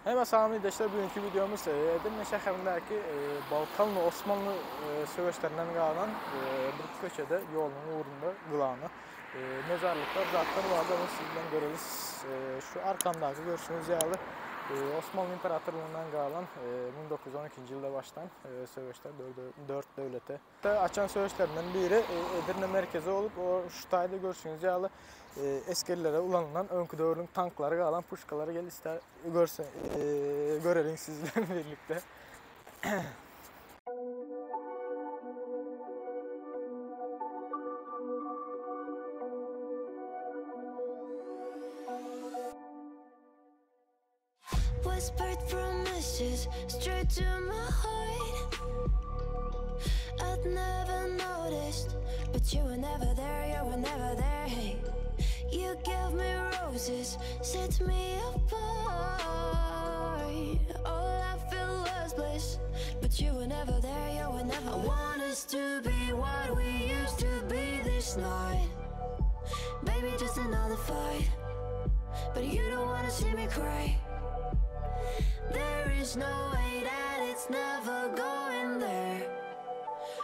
Hemä salam ildeşler bugünkü videomuz Edirne şäherindäki Balkan we Osmanly söweşlerinden galan bir köçede ýoluň ugrunda gylany mezarlyklar zatlar bardy ony siz bilen göreris. Şu arkamdaky görşüňiz ýaly Osmanly imperatorlygyndan galan 1912-nji ýylda başlan söweşler dört döwlete Açan söweşlerinden biri Edirne merkezi bolup, o şu taýda görşüňiz ýaly esgerlere ulanylan öňki döwrüň tanklary galan puşkalary gel ister görse göreliň siz bilen birlikde. Whispered promises straight to my heart. I'd never noticed, but you were never there, you were never there. Hey, you gave me roses, set me apart. All I felt was bliss, but you were never there, you were never. I want us to be what we used to be this night. Baby, just another fight. But you don't wanna see me cry. There is no way that it's never going there.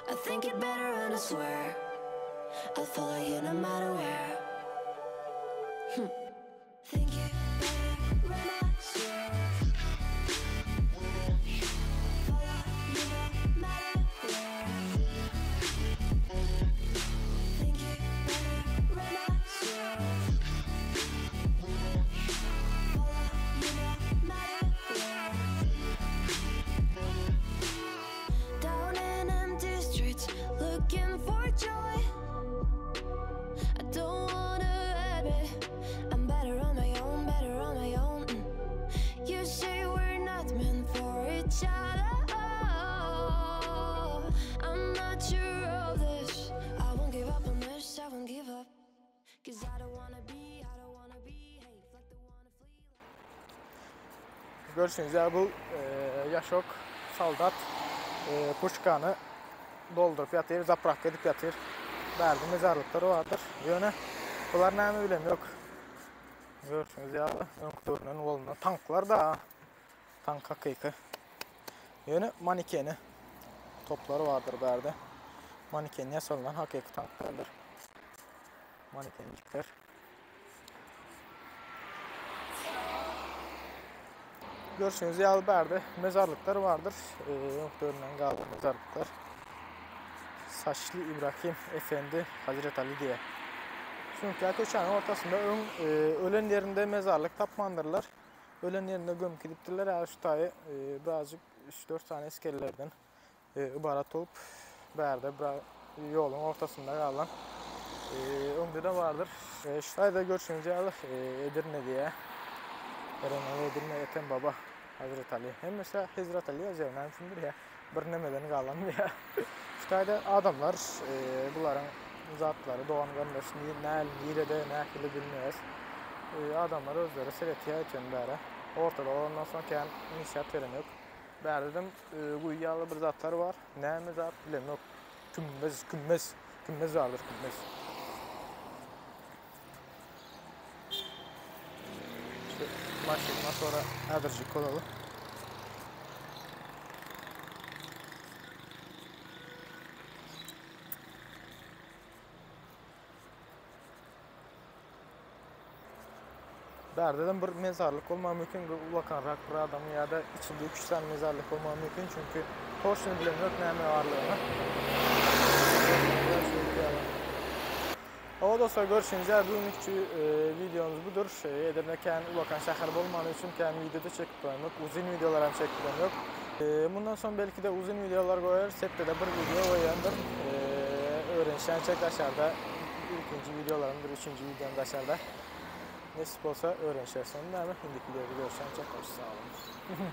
I think it better and I swear I'll follow you no matter where. Hmm. Think it better when I swear. Follow you no matter where. Think it better when I swear. Follow you no matter where. Down in empty streets, looking for joy. I don't wanna admit I'm better on my own, better on my own. Mm. You say we're not meant for each other. I'm not sure of this. I won't give up on this, I won't give up. Cause I don't wanna be, I don't wanna be, hey, like the wanna flee. Görşüňiz ýaly bu ýaşok soldat puşkany dolduryp ýatyr, zaprawka edip ýatyr. Bärde mezarlyklar bardyr. Ýöne bular näme bilem ýok. Görşüňiz ýaly öňki döwürden bolma tanklar da tank hakyky. Ýöne manikeni toplary bardyr bärde. Maniken ýasalynan hakyky tanklardyr. Manikencikler. Görşüňiz ýaly bärde mezarlyklar bardyr. Öňki döwründen galan mezarlyklar. Saçly İbrahim Efendi Hazret Ali diýe. Çünki köçäniň ortasynda öň ölen ýerinde mezarlyk tapmandyrlar. Ölen ýerinde gömüp gidipdirler. Ýa şu taýy birazjyk 3-4 sany esgerlerden ybarat bolup, bärde bir ýoluň ortasynda galan öňde-de bardyr. Şu taýda görşüňiz ýaly Edirne diýýär. Erenler Edirne Ethem Baba Hazret Ali. Hemmesi Hezret Ali ýazýar, näme üçindir ýa bir nemeden galan diýýär. Şu taýda adamlar bularyň zatlary dogan garyndaş nirede nähili bilmeýäs. Adamlar özleri seretýär eken bäre. Ortada bolandan soň kän nesihat beren ýok. Bärdem guýy ýaly bir zatlar bar. Näme zat bilemok. Kümmez, kümmez. Kümmez bardyr, kümmez. Şu maşyndan sonra häzirjik bolaly. Bärdedem bir mezarlyk bolmagy mümkin, bir ulakanrak bir adamyň ýa-da içinde iki-üç sany mezarlyk bolmagy mümkin, çünki toçny bilemok näme barlygyny. Hawa dostlar görşüňiz ýaly bu günlükçi wideomyz budur. Edirne kän ulakan şäher bolmany üçin kän wideo-da çekip bilemok, uzyn wideolar hem çekip bilemok. Mundan soň belki-de uzyn wideolar goýarys, hepdede bir wideo goýýandyr. Öwrenişýänçek daşarda ilkinji wideolarymdyr, üçünji wideom daşarda. Nesip bolsa öwrenişeris onda näme, indiki wideoda görüşýänçek hoş sag boluň.